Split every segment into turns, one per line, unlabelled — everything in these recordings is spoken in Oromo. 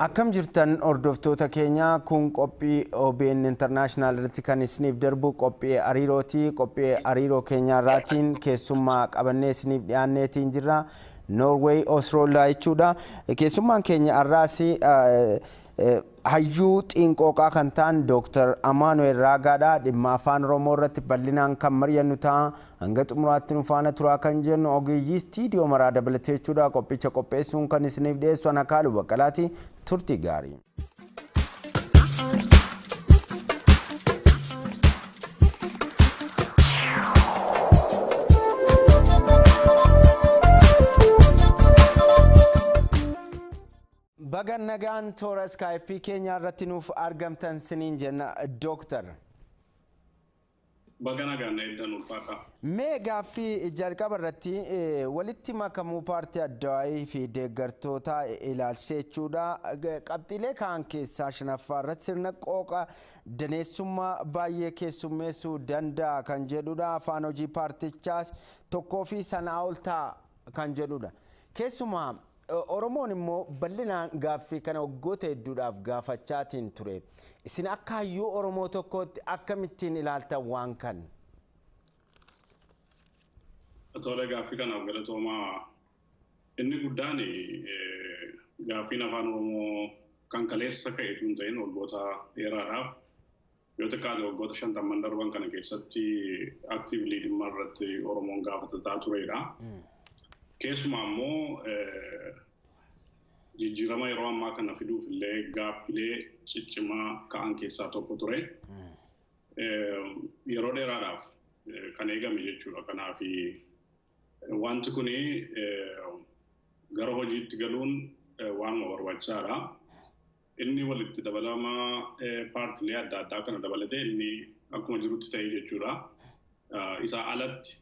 Akkam jirtan hordoftoota keenya, kun qophii OBN International irratti kan isiniif darbu qophii hariirooti. Qophii hariiroo keenya irraatiin keessummaa qabannee isiniif dhiyaanneetiin jirra. Norway Osloodhaa jechuudha. Keessummaan keenya har'aas hayyuu xiinqooqaa kan ta'an Dooktar Amaanu'el Raagaadha. Dhimma afaan Oromoo irratti bal'inaan kan mari'annu ta'a. Hanga xumuraatti nu faana turaa kan jennu ogeeyyii istiidiyoo maraa dabalatee jechuudha. Qophicha qopheessuun kan isiniif dhiyeessu ana Kaaluu Baqqalaati. Turtii gaarii. Baga nagaan toora iskaayipii keenya irratti nuuf argamtan siniin jenna, Dooktar.
Baga nagaan eegdan, ulfaadha.
Mee gaaffii jalqaba irratti walitti makamuu paartii Addawaayii fi deeggartoota ilaalchisee jechuudha. Qabxiilee kaan keessaa shanaffaa irratti sirna qooqa daneessummaa baay'ee keessummeessuu danda'a kan jedhudha. Afaan hojii paartichaas tokkoo fi sanaa ol ta'a kan jedhudha. Keessumaa Oromoon immoo bal'inaan gaaffii kana waggoota hedduudhaaf gaafachaatiin ture. Isin akka hayyuu Oromoo tokkootti akkamittiin ilaaltan waan kana?
Tole, gaaffii kanaaf galatoomaa. Inni guddaan gaaffiin afaan Oromoo kan kaleessa ka'e tun ta'in, waggoota dheeraadhaaf, yoo xiqqaate waggoota 50n darban kana keessatti actively dhimma irratti Oromoon gaafatataa turedha. Keessumaa immoo jijjiirama yeroo ammaa kana fiduuf illee gaaffilee ciccimaa ka'an keessaa tokko ture. Yeroo dheeraadhaaf kan eegame jechuudha. Kanaaf wanti kuni gara hojiitti galuun waanuma barbaachisaadha. Inni walitti dabalama paartilee adda addaa kana dabalatee inni akkuma jirutti ta'e jechuudha. Isaa alatti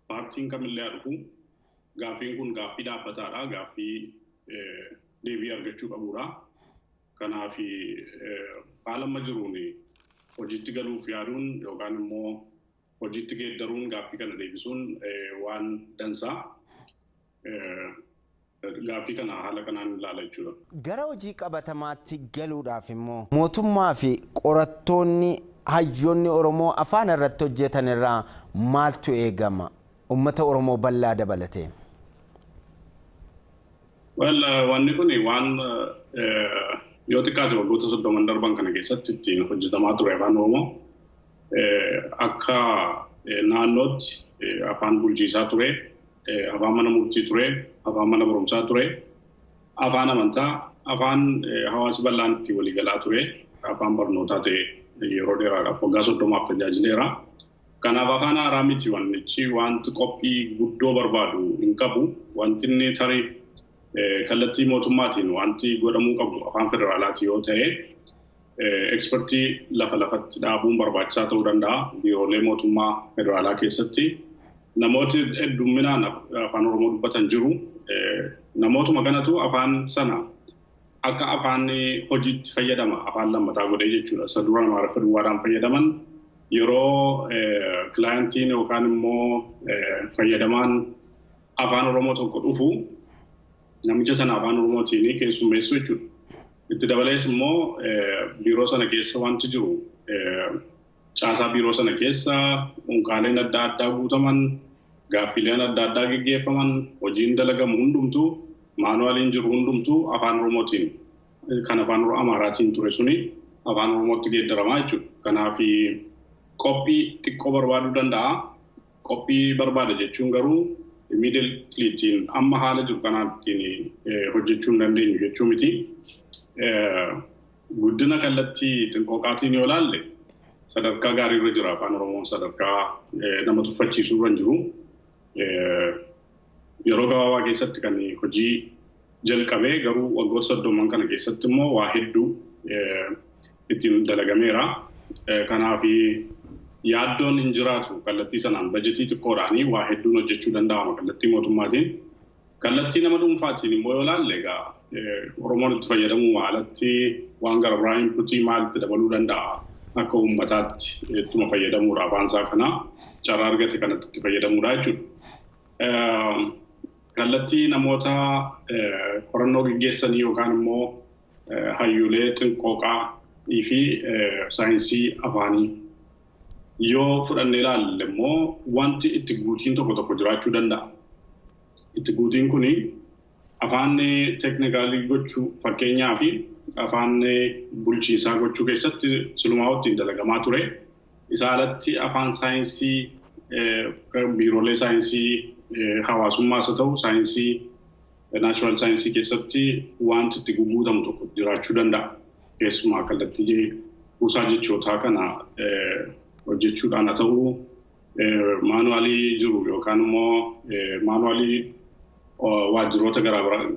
paartiin kamillee haa dhufu, gaaffiin kun gaaffii dhaabbataadha. Gaaffii deebii argachuu qabudha. Kanaaf haala amma jiruun hojiitti galuuf yaaduun yookaan immoo hojiitti geeddaruun gaaffii kana deebisuun waan dansaa. Gaaffii kana haala kanaan ilaala jechuudha.
Gara hojii qabatamaatti galuudhaaf immoo mootummaa fi qorattoonni, hayyoonni Oromoo afaan irratti hojjetan irraa maaltu eegama? Uummata Oromoo bal'aa dabalatee.
Well, wanni kun waan yoo xiqqaate waggoota 30n darban kana keessatti ittiin hojjetamaa ture. Afaan Oromoo akka naannootti afaan bulchiisaa ture, afaan mana murtii ture, afaan mana barumsaa ture, afaan amantaa, afaan hawaasi bal'aan itti waliigalaa ture, afaan barnootaa ta'e yeroo dheeraadhaaf waggaa 30f tajaajileera. Kanaaf afaan haaraa miti wannichi, wanti qophii guddoo barbaadu hin qabu. Wanti inni tarii kallattii mootummaatiin wanti godhamuu qabu, afaan federaalaati yoo ta'e, ekspertii lafa lafatti dhaabuun barbaachisaa ta'uu danda'a. Biiroolee mootummaa federaalaa keessatti namooti heddumminaan afaan Oromoo dubbatan jiru. Namootuma kanatu afaan sana akka afaan hojiitti fayyadama, afaan lammataa godhee jechuudha. Isa dura Amaariffa duwwaadhaan fayyadaman, yeroo clientiin yookaan immoo fayyadamaan afaan Oromoo tokko dhufu namicha sana afaan Oromootiin keessummeessuu jechuudha. Itti dabalees immoo biiroo sana keessa wanti jiru, caasaa biiroo sana keessa unkaaleen adda addaa guutaman, gaaffileen adda addaa geggeeffaman, hojiin dalagamu hundumtuu, manualiin jiru hundumtuu afaan Oromootiin, kan afaan Amaaraatiin ture suni afaan Oromootti geeddaramaa jechuudha. Kanaaf qophii xiqqoo barbaaduu danda'a. Qophii barbaada jechuun garuu immediately ittiin amma haala jiru kanaattiin hojjechuu hin dandeenyu jechuu miti. Guddina kallattii xinqooqaatiin yoo ilaalle sadarkaa gaariirra jira afaan Oromoon, sadarkaa nama tuffachiisuu irra hin jiru. Yeroo gabaabaa keessatti kan hojii jalqabee garuu waggoota 30n kana keessatti immoo waa hedduu ittiin dalagameera. Kanaaf yaaddoon hin jiraatu. Kallattii sanaan bajetii xiqqoodhaanii waa hedduun hojjechuu danda'ama kallattii mootummaatiin. Kallattii nama dhuunfaatiin immoo yoo ilaalle, egaa Oromoon itti fayyadamuu alatti waan gara biraa inputii maalitti dabaluu danda'a? Akka uummataatti ittuma fayyadamuudha, afaan isaa kana carraa argate kanatti itti fayyadamuudha jechuudha. Kallattii namoota qorannoo gaggeessanii yookaan immoo hayyoolee xinqooqaa fi saayinsii afaanii yoo fudhannee ilaalle immoo wanti itti guutiin tokko tokko jiraachuu danda'a. Itti guutiin kuni afaan teeknikaalii gochuu fakkeenyaa fi afaan bulchiinsaa gochuu keessatti silumaa ittiin dalagamaa ture. Isa alatti afaan saayinsii biiroolee saayinsii hawaasummaas haa ta'u saayinsii naachuraal saayinsii keessatti wanti itti guguutamu tokko jiraachuu danda'a. Keessumaa kallattii kuusaa jechootaa kana hojjechuudhaan haa ta'u maanuwaalii jiru yookaan immoo maanuwaalii waajjiroota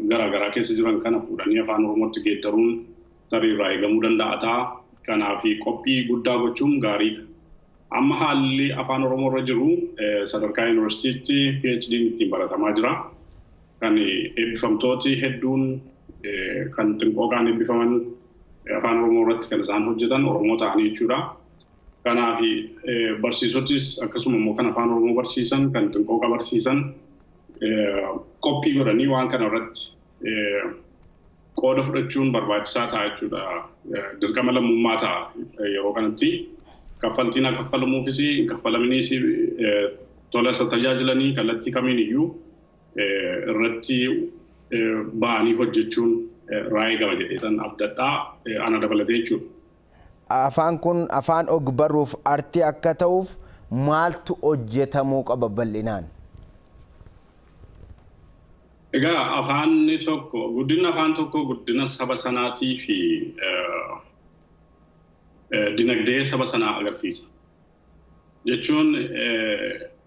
garaagaraa keessa jiran kana fuudhanii afaan Oromootti geeddaruun tarii irraa eegamuu danda'a ta'a. Kanaaf qophii guddaa gochuun gaariidha. Amma haalli afaan Oromoo irra jiru sadarkaa yuunivarsiitiitti PhD'n ittiin baratamaa jira. Kan eebbifamtooti hedduun kan xinqooqaan eebbifaman afaan Oromoo irratti kan isaan hojjetan Oromoo ta'anii jechuudha. Kanaaf barsiisotis akkasuma immoo kan afaan Oromoo barsiisan kan xinqooqa barsiisan qophii godhanii waan kana irratti qooda fudhachuun barbaachisaa ta'a jechuudha. Dirqama lammummaa ta'a yeroo kanatti. Kaffaltiin akka kaffalamuufis hin kaffalaminis tola isa tajaajilanii kallattii kamiin iyyuu irratti ba'anii hojjechuun irraa eegama jedheetan abdadhaa ana dabalatee jechuudha.
Afaan kun afaan og-barruuf artii akka ta'uuf maaltu hojjetamuu qaba bal'inaan?
Egaa afaanni tokko guddina afaan tokko guddina saba sanaatii fi dinagdee saba sanaa agarsiisa. Jechuun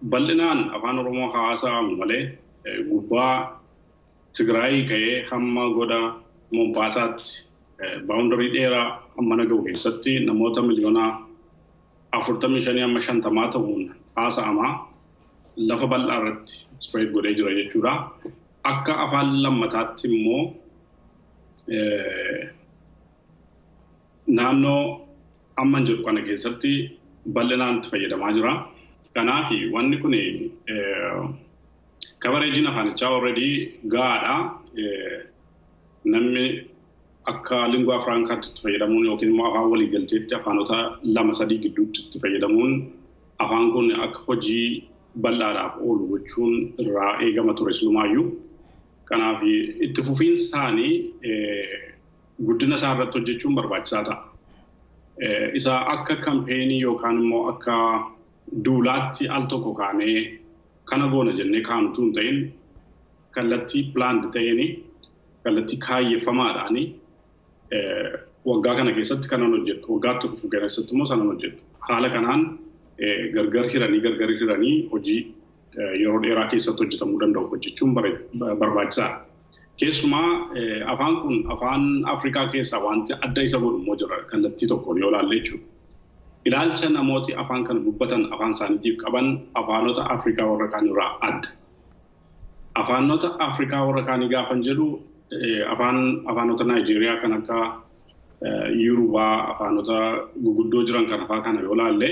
bal'inaan afaan Oromoo haasa'amu malee gubbaa Tigraay ka'ee hamma goda Mombaasaatti baawundarii dheeraa hamma naga'u keessatti namoota miliyoona 45 hamma 50 ta'uun haasa'amaa lafa bal'aa irratti spread godhee jira jechuudha. Akka afaan lammataatti immoo naannoo amman jedhu kana keessatti bal'inaan itti fayyadamaa jira. Kanaaf wanni kun kabareejiin afaanichaa already gahaadha. Namni akka lingua francaatti itti fayyadamuun yookiin immoo afaan waliigalteetti afaanota 2-3 gidduutti itti fayyadamuun afaan kun akka hojii bal'aadhaaf oolu gochuun irraa eegama ture silumaayyuu. Kanaaf itti fufiinsaanii guddina isaa irratti hojjechuun barbaachisaa ta'a. Isa akka kampeenii yookaan immoo akka duulaatti al tokko kaanee kana goona jennee kaa'amtu hin ta'in kallattii pilaand ta'een kallattii kaayyeffamaadhaani waggaa kana keessatti kanan hojjedhu waggaatti dhufu keessatti immoo sanan hojjedhu. Haala kanaan gargar hiranii hojii yeroo dheeraa keessatti hojjetamuu danda'u hojjechuun barbaachisaadha. Keessumaa afaan kun afaan Afrikaa keessaa wanti adda isa godhu immoo jira kallattii tokkoon yoo ilaalle jechuudha. Ilaalcha namooti afaan kana dubbatan afaan isaaniitiif qaban afaanota Afrikaa warra kaan irraa adda. Afaanota Afrikaa warra kaanii gaafan jedhu afaanota Naayijeeriyaa kan akka Yurubaa afaanota guguddoo jiran kan afaan kana yoo ilaalle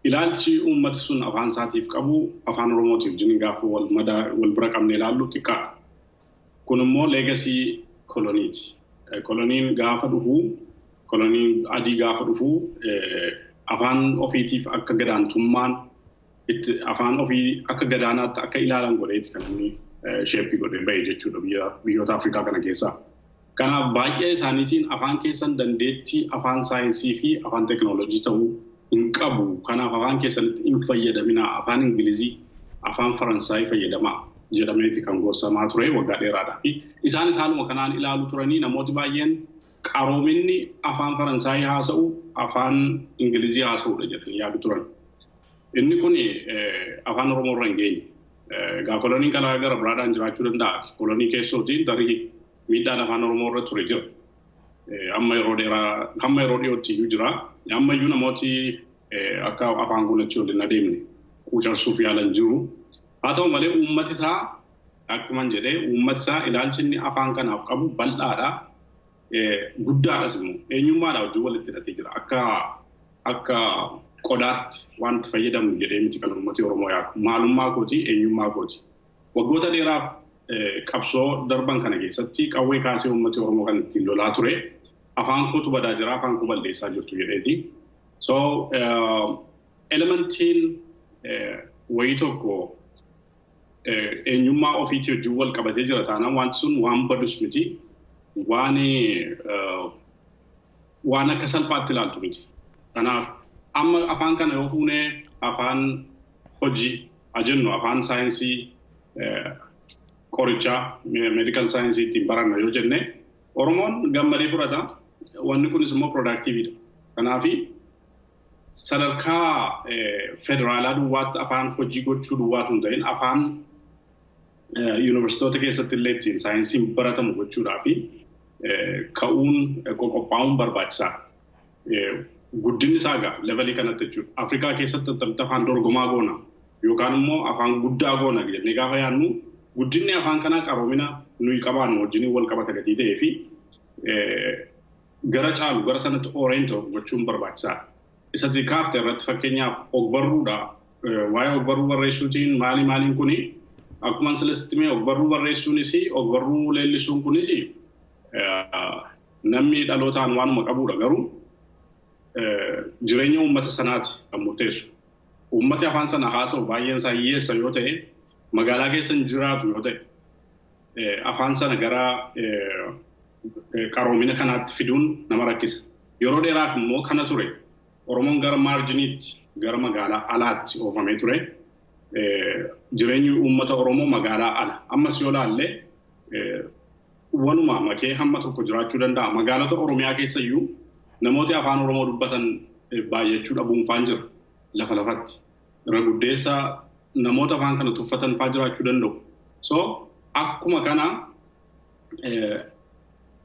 ilaalchi uummati sun afaan isaatiif qabu afaan Oromootiif jini gaafa wal bira qabnee ilaallu xiqqaadha. Kun immoo leegasii koloniiti. Koloniin gaafa dhufu koloniin adii gaafa dhufu afaan ofiitiif akka gadaantummaan itti afaan ofii akka gadaanaatti akka ilaalan godheeti kan inni sheeppii godhee bahe jechuudha biyyoota Afrikaa kana keessaa. Kanaaf baay'ee isaaniitiin afaan keessan dandeettii afaan saayinsii fi afaan teekinooloojii ta'uu hin qabu. Kanaaf afaan keessanitti hin fayyadaminaa afaan Ingilizii, afaan Faransaayii fayyadamaa jedhameeti kan gorsamaa ture waggaa dheeraadhaa. Isaanis haaluma kanaan ilaalu turanii namooti baay'een qaroominni afaan Faransaayii haasa'u afaan Ingilizii haasa'uudha jedhanii yaadu turan. Inni kun afaan Oromoo irra hin geenye. Egaa koloniin karaa gara biraadhaan jiraachuu danda'a. Kolonii keessootiin tarii miidhaan afaan Oromoo irra ture jira. Amma yeroo dheeraa hamma yeroo dhiyootti iyyuu jira. Amma iyyuu namooti akka afaan kun achi waliin adeemne quucarsuuf yaalan jiru. Haa ta'u malee uummati isaa akkuma jedhee uummati isaa ilaalchi inni afaan kanaaf qabu bal'aadha. Guddaadhas immoo eenyummaadha wajjin walitti hidhatee jira. Akka qodaatti wanti fayyadamnu jedhee miti kan uummati Oromoo yaadu. Maalummaa kooti, eenyummaa kooti. Waggoota dheeraaf qabsoo darban kana keessatti qawwee kaasee uummati Oromoo kan ittiin lolaa ture afaan kootu badaa jira, afaan koo balleessaa jirtu jedheeti. So elementiin wayii tokko eenyummaa ofiitii wajjin wal qabatee jira taanaan wanti sun waan badus miti, waan akka salphaatti ilaaltu miti. Kanaaf amma afaan kana yoo fuunee afaan hojii jennu, afaan saayinsii qorichaa, medical science ittiin baranna yoo jenne, Oromoon gammadee fudhata. Wanni kunis immoo productiveidha. Kanaafi sadarkaa federaalaa duwwaatti afaan hojii gochuu duwwaatu hin ta'in, afaan yuunivarsiitoota keessatti illee ittiin saayinsiin baratamu gochuudhaa fi ka'uun qophaa'uun barbaachisaadha. Guddinni isaa egaa levelii kanatti jechuudha. Afrikaa keessatti attamitti afaan dorgomaa goona yookaan immoo afaan guddaa goona jennee gaafa yaadnu, guddinni afaan kanaa qaroomina nuyi qabaannu wajjin wal qabata gatii ta'ee fi gara caalu gara sanatti orient gochuun barbaachisaadha. Isatti kaafte irratti fakkeenyaaf ogbarruudha. Waa'ee ogbarruu barreessuutiin maali maaliin kuni, akkuma silasitti mee, ogbarruu barreessuunis ogbarruu leellisuun kunis namni dhalootaan waanuma qabudha, garuu jireenya uummata sanaati kan murteessu. Uummati afaan sana haasa'u baay'een isaa hiyyeessa yoo ta'e, magaalaa keessa hin jiraatu yoo ta'e, afaan sana gara qaroomina kanaatti fiduun nama rakkisa. Yeroo dheeraaf immoo kana ture. Oromoon gara marginiitti, gara magaalaa alaatti oofamee ture. Jireenyi uummata Oromoo magaalaa ala. Ammas yoo laalle wanuma makee hamma tokko jiraachuu danda'a. Magaalota Oromiyaa keessa iyyuu namooti afaan Oromoo dubbatan baay'achuu dhabuun faan jira lafa lafatti. Irra guddeessa namoota afaan kana tuffatan faa jiraachuu danda'u. So akkuma kana,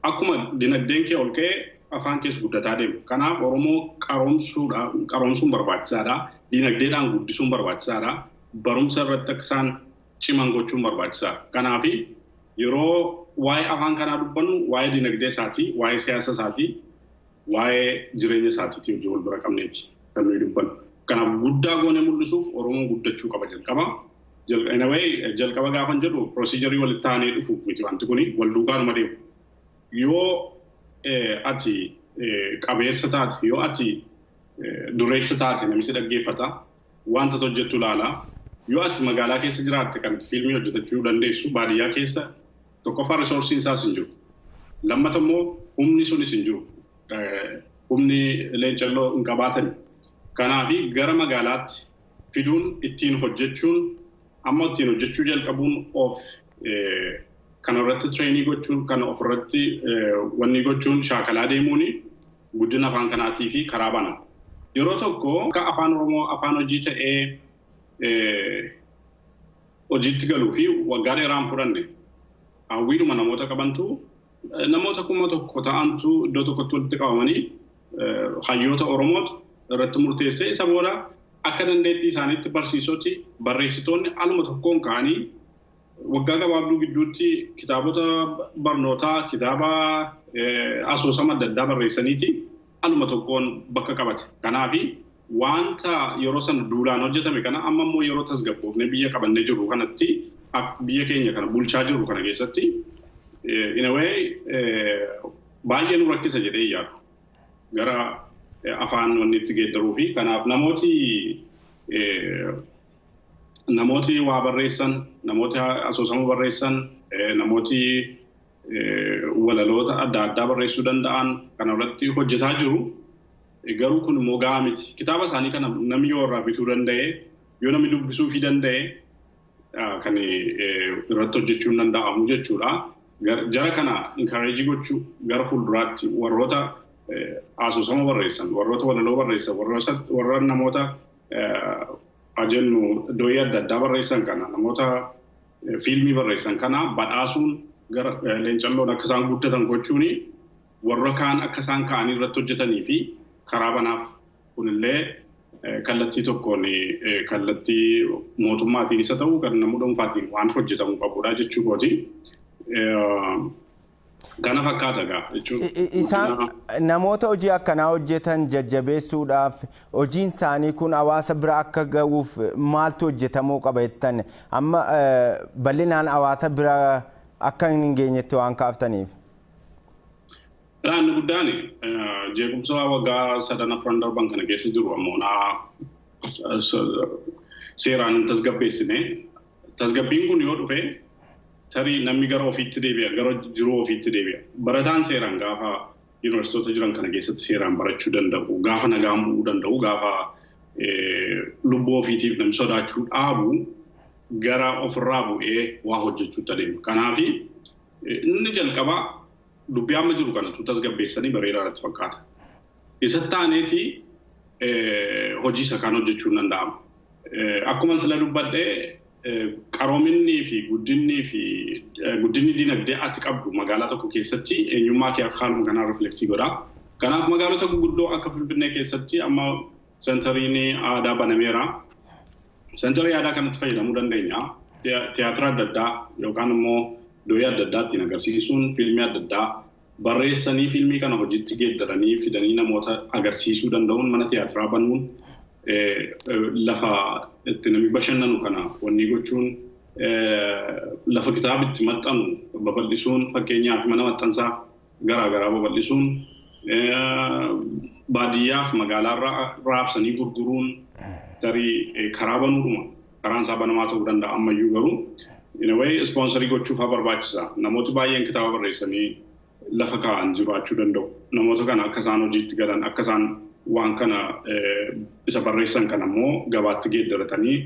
akkuma dinagdeen kee ol ka'ee, afaan keessa guddataa deemu. Kanaaf Oromoo qaroomsuun barbaachisaadha. Dinagdeedhaan guddisuun barbaachisaadha. Barumsa irratti akka isaan ciman gochuun barbaachisaadha. Kanaaf yeroo waa'ee afaan kanaa dubbannu, waa'ee dinagdee isaatii, waa'ee siyaasa isaatii, waa'ee jireenya isaatiitii hojii wal bira qabneeti kan nuyi dubbannu. Kanaaf guddaa goonee mul'isuuf Oromoon guddachuu qaba jalqaba. Jalqaba gaafan jedhu procedure walitti aanee dhufu miti, wanti kuni wal duukaanuma deemu. Yoo ati qabeessa taate, yoo ati dureessa taate, namni si dhaggeeffata, wanta hojjettu ilaala. Yoo ati magaalaa keessa jiraatte kan fiilmii hojjetachuu dandeessu, baadiyyaa keessa tokkoffaa resourceiin isaas hin jiru. Lammata immoo humni sunis hin jiru. Humni leencalloo hin qabaatan. Kanaaf gara magaalaatti fiduun, ittiin hojjechuun, amma ittiin hojjechuu jalqabuun, of kana irratti trainii gochuun, kana ofirratti wanni gochuun, shaakalaa deemuun guddina afaan kanaatii fi karaa bana. Yeroo tokko akka afaan Oromoo afaan hojii ta'ee hojiitti galuu fi waggaa dheeraan fudhanne, hawwiidhuma namoota qabantu, namoota 1000 ta'antu iddoo tokkotti walitti qabamanii hayyoota Oromootu irratti murteessee, isa booda akka dandeettii isaaniitti barsiisoti, barreessitoonni aluma tokkoon ka'anii waggaa gabaabduu gidduutti kitaabota barnootaa, kitaaba asoosama adda addaa barreessaniiti aluma tokkoon bakka qabate. Kanaafi wanta yeroo sana duulaan hojjetame kana amma immoo yeroo tasgabboofnee biyya qabannee jirru kanatti, biyya keenya kana bulchaa jirru kana keessatti, in a way baay'ee nu rakkisa jedhee yaadu. Gara afaan wanni itti geeddaruu fi kanaaf namooti waa barreessan, namooti asoosama barreessan, namooti walaloota adda addaa barreessuu danda'an kana irratti hojjetaa jiru. Garuu kun immoo gahaa miti. Kitaaba isaanii kana namni yoo irraa bituu danda'e, yoo namni dubbisuu fi danda'e, kan irratti hojjechuun danda'amu jechuudha. Jara kana encourage gochuu, gara fuulduraatti warroota asoosama barreessan, warroota walaloo barreessan, warra namoota ajennu dooyii adda addaa barreessan kana, namoota fiilmii barreessan kana badhaasuun, gara leencalloon akka isaan guddatan gochuuni, warra kaan akka isaan ka'anii irratti hojjetanii fi karaa banaaf. Kunillee kallattii tokkoon, kallattii mootummaatiin isa ta'u kan nama dhuunfaatiin waan hojjetamuu qabudha jechuu kooti. Kana fakkaata gaa jechuun.
Isaan namoota hojii akkanaa hojjetan jajjabeessuudhaaf hojiin isaanii kun hawaasa bira akka ga'uuf maaltu hojjetamuu qaba jettan amma bal'inaan hawaasa bira akka hin geenyetti waan kaaftaniif?
Inni guddaan jeequmsa waggaa sadan afran darban kana keessa jiru ammoo seeraan hin tasgabbeessine. Tasgabbiin kun yoo dhufe tarii namni gara ofiitti deebi'a, gara jiruu ofiitti deebi'a. Barataan seeraan gaafa yuunivarsiitota jiran kana keessatti seeraan barachuu danda'u, gaafa nagaan bu'uu danda'u, gaafa lubbuu ofiitiif namni sodaachuu dhaabu gara ofirraa bu'ee waa hojjechuutti adeema. Kanaaf inni jalqabaa dubbii amma jiru kanatu tasgabbeessanii bareedaa irratti fakkaata. Isa taaneeti hojii isa kaan hojjechuun danda'ama. Akkuma sila dubbadhee qaroominni fi guddinni dinagdee ati qabdu magaalaa tokko keessatti eenyummaa kee akka haaluma kanaa riflektii godha. Kanaaf magaalota guguddoo akka Finfinnee keessatti amma sentariin aadaa banameera. Sentarii aadaa kanatti fayyadamuu dandeenya. Tiyaatira adda addaa yookaan immoo doyii adda addaa ittiin agarsiisuun fiilmii adda addaa barreessanii fiilmii kana hojiitti geeddaranii fidanii namoota agarsiisuu danda'uun mana tiyaatiraa banuun lafa itti namni bashannanu kana wanni gochuun lafa kitaaba itti maxxanu babal'isuun fakkeenyaaf mana maxxansaa garaagaraa babal'isuun baadiyyaaf magaalaa raabsanii gurguruun tarii karaa banuudhuma karaan isaa banamaa ta'uu danda'a ammayyuu garuu in a way ispoonsarii gochuuf haa barbaachisa. Namooti baay'een kitaaba barreessanii lafa kaa'an jiraachuu danda'u. Namoota kana akka isaan hojiitti galan akka isaan waan kana isa barreessan kana immoo gabaatti geeddaratanii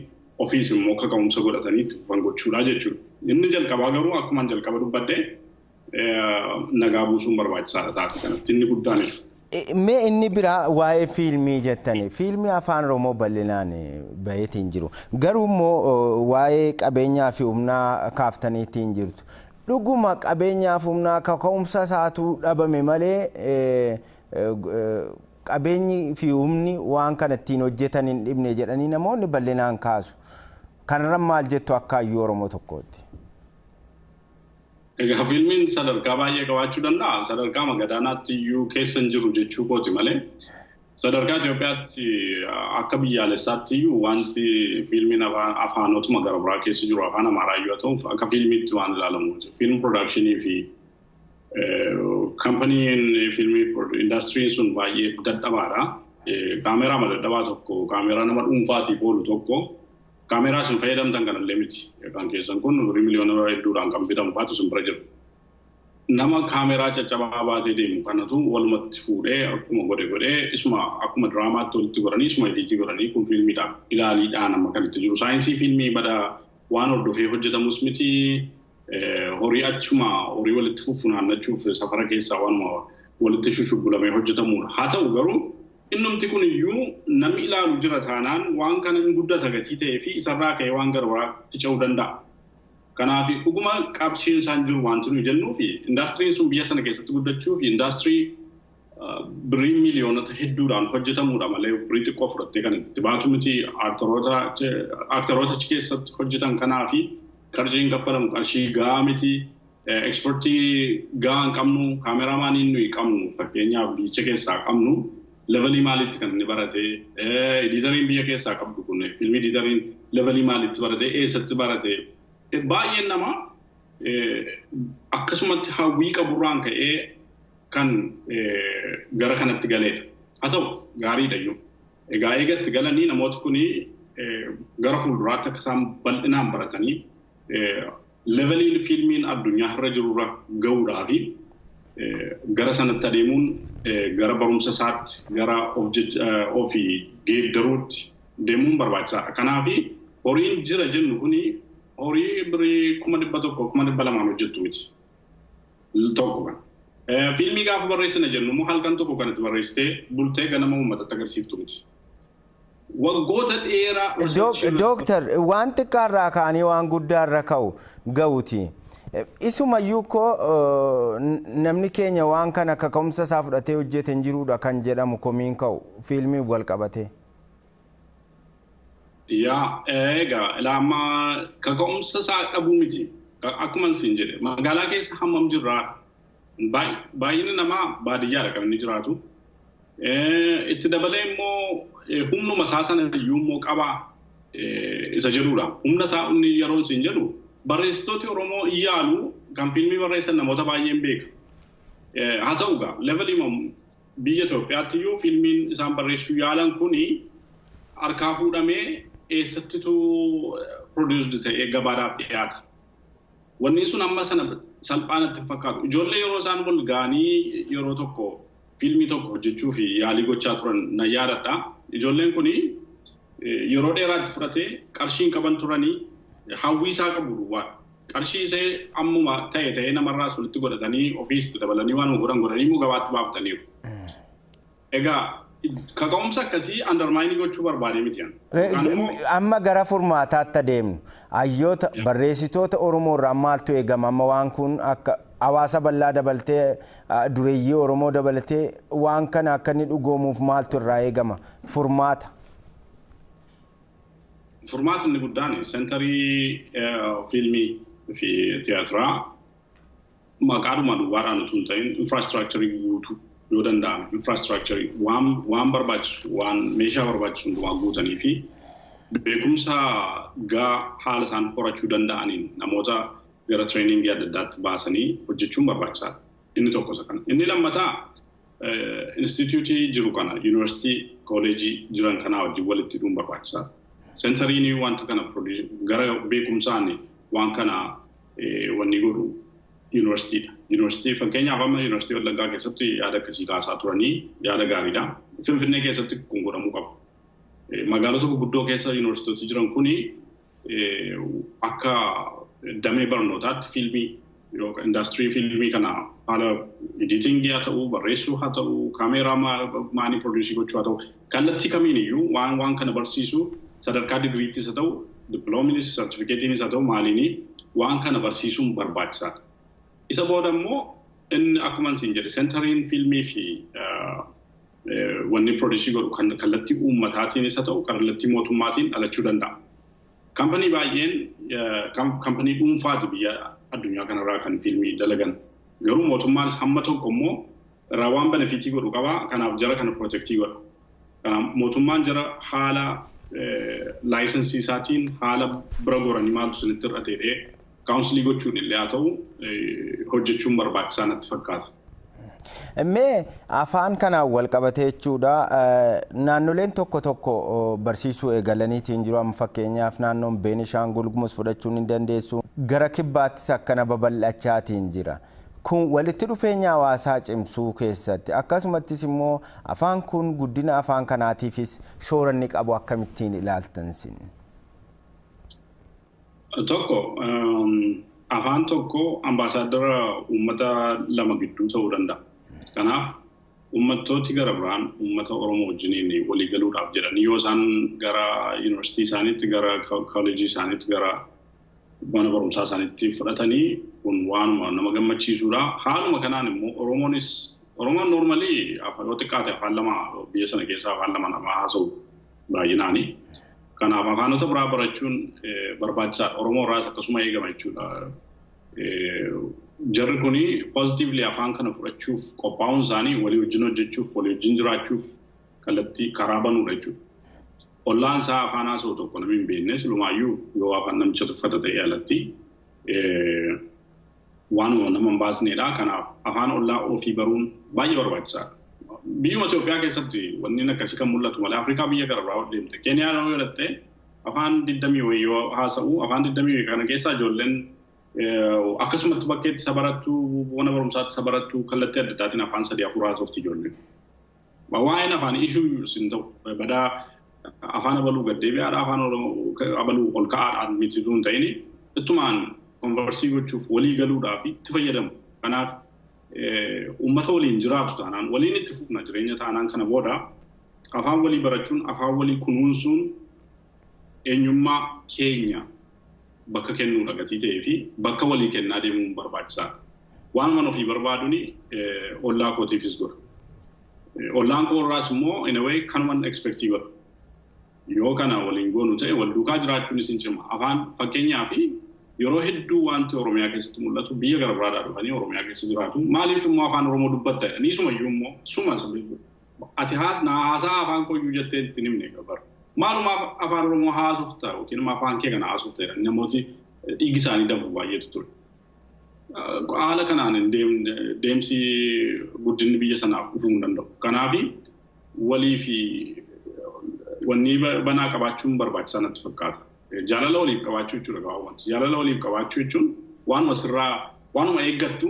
ofiis immoo kaka'umsa godhatanii itti fufan gochuudha jechuudha. Inni jalqabaa garuu akkuma jalqaba dubbadde nagaa buusuun barbaachisaadha taate kanatti inni guddaan isa.
Mee inni biraa waa'ee fiilmii jettani. Fiilmii afaan Oromoo bal'inaan baheetiin jiru. Garuu immoo waa'ee qabeenyaa fi humnaa kaaftaniitiin jirtu. Dhuguma qabeenyaa fi humnaa kaka'umsa isaatu dhabame malee qabeenyi fi humni waan kana ittiin hojjetan hin dhibne jedhanii namoonni bal'inaan kaasu. Kanarra maal jettu akka hayyuu Oromoo tokkootti?
Egaa fiilmiin sadarkaa baay'ee qabaachuu danda'a. Sadarkaa magadaanaatti iyyuu keessa hin jiru jechuu kooti malee. Sadarkaa Itoophiyaatti akka biyyaalessaatti iyyuu wanti fiilmiin afaanotuma gara biraa keessa jiru afaan Amaaraa iyyuu haa ta'u akka fiilmiitti waan ilaalamu. Fiilm piroodakshinii fi kampaniin fiilmii indaastiriin sun baay'ee dadhabaadha. Kaameraa dadhabaa tokko kaameraa nama dhuunfaatiif oolu tokko kaameraa isin fayyadamtan kanallee miti. Kan keessan kun birrii miliyoona hedduudhaan kan bitamu baatu isin bira jiru. Nama kaameraa caccabaa baatee deemu kanatu walumatti fuudhee akkuma godhe godhee isuma akkuma diraamaatti walitti godhanii isuma ediitii godhanii kun fiilmiidha. Ilaaliidhaan amma kan itti jiru. Saayinsii fiilmii bada waan hordofee hojjetamus miti. Horii achuma horii walitti funaannachuuf safara keessaa waanuma walitti shushubulamee hojjetamudha. Haa ta'u garuu innumti kun iyyuu namni ilaalu jira taanaan waan kana hin guddata gatii ta'ee fi isarraa ka'ee waan gara biraatti ce'uu danda'a. Kanaaf dhuguma qabshiin isaan jiru wanti nuyi jennuu fi indaastiriin sun biyya sana keessatti guddachuu fi indaastirii birrii miliyoonota hedduudhaan hojjetamudha malee birrii xiqqoo fudhattee kan itti baatu miti aaktaroota achi keessatti hojjetan kanaa fi qarshiin kaffalamu qarshii gahaa miti. Ekspertii gahaa hin qabnu kaameraamaaniin nuyi qabnu fakkeenyaaf biyyicha keessaa qabnu levelii maalitti kan inni barate ediitariin biyya keessaa qabdu kun fiilmii ediitariin levelii maalitti barate eessatti barate baay'een nama akkasumatti hawwii qaburraan ka'ee kan gara kanatti galeedha. Haa ta'u gaariidha iyyuu. Egaa eegatti galanii namooti kuni gara fuulduraatti akka isaan bal'inaan baratanii leveliin fiilmiin addunyaa irra jirurra ga'uudhaa fi gara sanatti adeemuun gara barumsa isaatti gara ofii geeddaruutti deemuun barbaachisaadha. Kanaaf horiin jira jennu kuni horii birrii 100,000 200,000 hojjettu miti. Tokko kana. Fiilmii gaafa barreessina jennu immoo halkan tokko kan itti barreessitee bultee ganama uummatatti agarsiiftu miti. Waggoota dheeraa.
Dooktar waan xiqqaarraa ka'anii waan guddaarra ka'u ga'uuti. Isumayyuu koo namni keenya waan kana kaka'umsa isaa fudhatee hojjete hin jiruudha kan jedhamu komiin ka'u fiilmiin wal qabatee.
Yaa egaa ilaama kaka'umsa isaa dhabuu miti. Akkuma isin jedhe magaalaa keessa hammam jirraa Baay'inni namaa baadiyyaadha kan inni jiraatu. Itti dabalee immoo humnuma isaa sana iyyuu immoo qabaa isa jedhudha. Humna isaa inni yeroo isin jedhu barreessitooti Oromoo yaalu kan fiilmii barreessan namoota baay'een beeka. Haa ta'u egaa levelii biyya Itoophiyaatti iyyuu fiilmiin isaan barreessuu yaalan kuni harkaa fuudhamee eessattitu produced ta'ee gabaadhaaf dhiyaata. Wanni sun amma sana salphaan itti fakkaatu. Ijoollee yeroo isaan wal ga'anii yeroo tokko fiilmii tokko hojjechuu fi yaalii gochaa turan na yaadadha. Ijoolleen kuni yeroo dheeraatti fudhatee qarshii hin qaban turanii hawwii isaa qabu duwwaa. Qarshii isee ammuma ta'e ta'ee namarraas walitti godhatanii ofiis dabalanii waan godhan godhanii immoo gabaatti baafataniiru. Egaa kaka'umsa akkasii undermine gochuu barbaadee miti.
Amma gara furmaataatti adeemnu hayyoota barreessitoota Oromoo irraa maaltu eegama? Amma waan kun akka hawaasa bal'aa dabaltee dureeyyii Oromoo dabalatee waan kana akka inni dhugoomuuf maaltu irraa eegama? Furmaata.
Furmaatni inni guddaan sentarii fiilmii fi tiyaatiraa maqaadhuma duwwaadhaan utuu hin ta'in infraastiraakcharii guutuu yoo danda'ame infraastiraakcharii waan barbaachisu waan meeshaa barbaachisu hundumaa guutanii fi beekumsa gaa haala isaan horachuu danda'aniin namoota gara tireeningii adda addaatti baasanii hojjechuun barbaachisaadha. Inni tokko isa kana. Inni lammataa instituutii jiru kana yuunivarsiitii kooleejii jiran kanaa wajjin walitti hidhuun barbaachisaadha. Sentariin wanta kana gara beekumsaan waan kana wanni godhu yuunivarsiitiidha. Yuunivarsiitii fakkeenyaaf amma yuunivarsiitii Wallaggaa keessatti yaada akkasii kaasaa turanii yaada gaariidha. Finfinnee keessatti kun godhamuu qaba. Magaalota gurguddoo keessa yuunivarsiitota jiran kuni akka damee barnootaatti fiilmii yookaan indaastirii fiilmii kana haala editingii haa ta'u, barreessuu haa ta'u, kaameeraa maanii pirodiisii gochuu haa ta'u, kallattii kamiin iyyuu waan kana barsiisu sadarkaa digiriittis haa ta'u, dippiloomiinis, sartifikeetiinis haa ta'u maaliini waan kana barsiisuun barbaachisaadha. Isa booda immoo inni akkuma isin jedhe sentariin fiilmii fi wanni pirodiisii godhu kallattii uummataatiinis haa ta'u, kallattii mootummaatiin dhalachuu danda'a. Kampanii baay'een kampanii dhuunfaati biyya addunyaa kanarraa kan fiilmii dalagan. Garuu mootummaanis hamma tokko immoo irraa waan benefiitii godhu qaba. Kanaaf jara kana pirootektii godha. Kanaaf mootummaan jara haala laayisensii isaatiin haala bira goranii maaltu isinitti hir'ate jedhee kaawunsilii gochuun illee haa ta'u hojjechuun barbaachisaa natti fakkaata.
Mee afaan kanaan wal qabatee jechuudha naannoleen tokko tokko barsiisuu eegalaniitiin jiru. Amma fakkeenyaaf naannoon Beenishaangul Gumuz fudhachuun hin dandeessu. Gara kibbaattis akkana babal'achaatiin jira. Kun walitti dhufeenya hawaasaa cimsuu keessatti akkasumattis immoo afaan kun guddina afaan kanaatiifis shoora inni qabu akkamittiin ilaaltan sin?
Tokko afaan tokko ambaasaaddara uummata lama gidduu ta'uu danda'a. Kanaaf uummattooti gara biraan uummata Oromoo wajjiniin walii galuudhaaf jedhanii yoo isaan gara yuunivarsiitii isaaniitti, gara kooleejii isaaniitti, gara mana barumsaa isaaniitti fudhatanii kun waanuma nama gammachiisudha. Haaluma kanaan immoo Oromoonis Oromoon noormalii yoo xiqqaate afaan lama biyya sana keessaa afaan lama nama haasa'u baay'inaani. Kanaaf afaanota biraa barachuun barbaachisaadha. Oromoo irraas akkasuma eegama jechuudha. Jarri kuni positively afaan kana fudhachuuf qophaa'uun isaanii walii wajjin hojjechuuf, walii wajjin jiraachuuf kallattii karaa banuudha jechuudha. Ollaan isaa afaan haasa'u tokko namni hin beekne silumaayyuu yoo afaan namicha tuffata ta'e alatti waanuma nama hin baasnedha. Kanaaf afaan ollaa ofii baruun baay'ee barbaachisaadha. Biyyuma Itoophiyaa keessatti wanni akkasii kan mul'atu malee Afrikaa biyya gara biraa deemte. Keeniyaa yoo godhatte afaan 20 yoo haasa'u afaan 20 kana keessaa ijoolleen akkasumatti bakkeetti isa barattu, mana barumsaatti isa barattu kallattii adda addaatiin afaan 3-4 haasofti ijoolleen. Waa'een afaan ishuu sin ta'u badaa afaan abaluu gaddeebi'aadha afaan abaluu ol ka'aadhaan miti hin ta'in ittumaan konversii gochuuf walii galuudhaaf itti fayyadamu. Kanaaf uummata waliin jiraatu taanaan waliin itti fufna jireenya taanaan kana booda afaan walii barachuun afaan walii kunuunsuun eenyummaa keenya bakka kennuudha gatii ta'ee fi bakka walii kennaa deemuun barbaachisaadha. Waan mana ofii barbaaduun ollaa kootiifis godha. Ollaan koo irraas immoo in a way kanuman expectii godha. Yoo kana waliin goonu ta'e wal duukaa jiraachuunis hin cima. Afaan fakkeenyaa fi Yeroo hedduu wanti Oromiyaa keessatti mul'atu biyya gara biraadhaa dhufanii Oromiyaa keessa jiraatu. Maaliif immoo afaan Oromoo dubbatta jedhanii sumayyuu immoo suma ati haasaa afaan koyyuu jettee ittiin himne bara. Maaluma afaan Oromoo haasofta yookiin immoo afaan kee kana haasofta jedhanii namooti dhiigi isaanii danfu baay'eetu ture. Haala kanaan deemsi guddinni biyya sanaaf dhufuu hin danda'u. Kanaaf walii fi wanni banaa qabaachuun barbaachisaa natti fakkaata. Jaalala waliif qabaachuu jechuudha gabaabumatti. Jaalala waliif qabaachuu jechuun waanuma sirraa waanuma eeggattu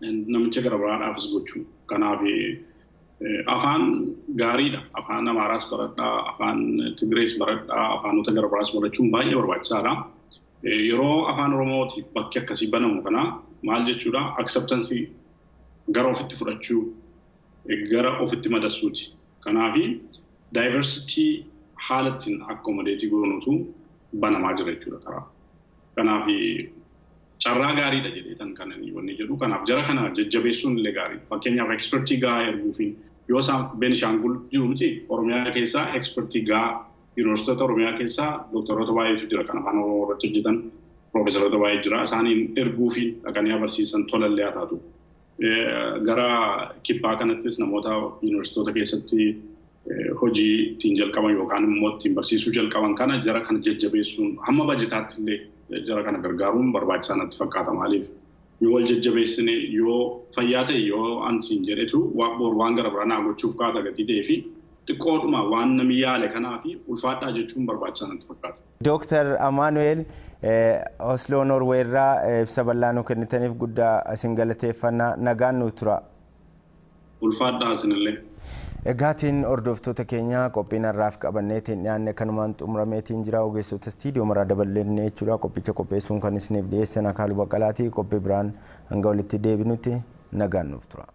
namicha gara biraadhaafis gochuu. Kanaaf afaan gaariidha. Afaan Amaaraas baradhaa, afaan Tigirees baradhaa, afaanota gara biraas barachuun baay'ee barbaachisaadha. Yeroo afaan Oromootiif bakki akkasii banamu kana maal jechuudha? Acceptance gara ofitti fudhachuu, gara ofitti madasuuti. Kanaaf diversity haala ittiin accommodate goonutu banamaa jira jechuudha karaa. Kanaaf carraa gaariidha jedhee tan kanan wanni jedhu. Kanaaf jara kana jajjabeessuun illee gaariidha. Fakkeenyaaf expertii gahaa erguufiin yoo isaan Beenishaangul jiru miti Oromiyaa keessaa expertii gahaa yuunivarsiitota Oromiyaa keessaa doktoroota baay'eetu jira kan afaan Oromoo irratti hojjetan piroofesaroota baay'ee jira. Isaaniin erguufiin dhaqanii agarsiisan tolallee haa taatu. Gara kibbaa kanattis namoota yuunivarsiitota keessatti hojii ittiin jalqaban yookaan immoo ittiin barsiisuu jalqaban kana jara kana jajjabeessuun hamma bajetaatti illee jara kana gargaaruun barbaachisaa natti fakkaata. Maaliif yoo wal jajjabeessine yoo fayyaa ta'e yoo ansiin jedhetu waan gara biraa naa gochuuf kaata gatii ta'ee fi xiqqoodhuma waan namni yaale kanaa fi ulfaadhaa jechuun barbaachisaa natti fakkaata.
Dooktar Amaanu'eel Osloo Noorweerraa ibsa bal'aa nu kennitaniif guddaa isin galateeffannaa nagaan nu tura.
Ulfaadhaa isinillee.
Egaatiin hordoftoota keenya qophiin har'aaf qabanneetiin dhiyaanne kanumaan xumurameetiin jira. Ogeessota istiidiyoo maraa dabalannee jechuudha. Qophicha qopheessuun kan isiniif dhiyeessan Akaaluu Baqqalaatii. Qophii biraan hanga walitti deebinutti nagaan nuuf tura.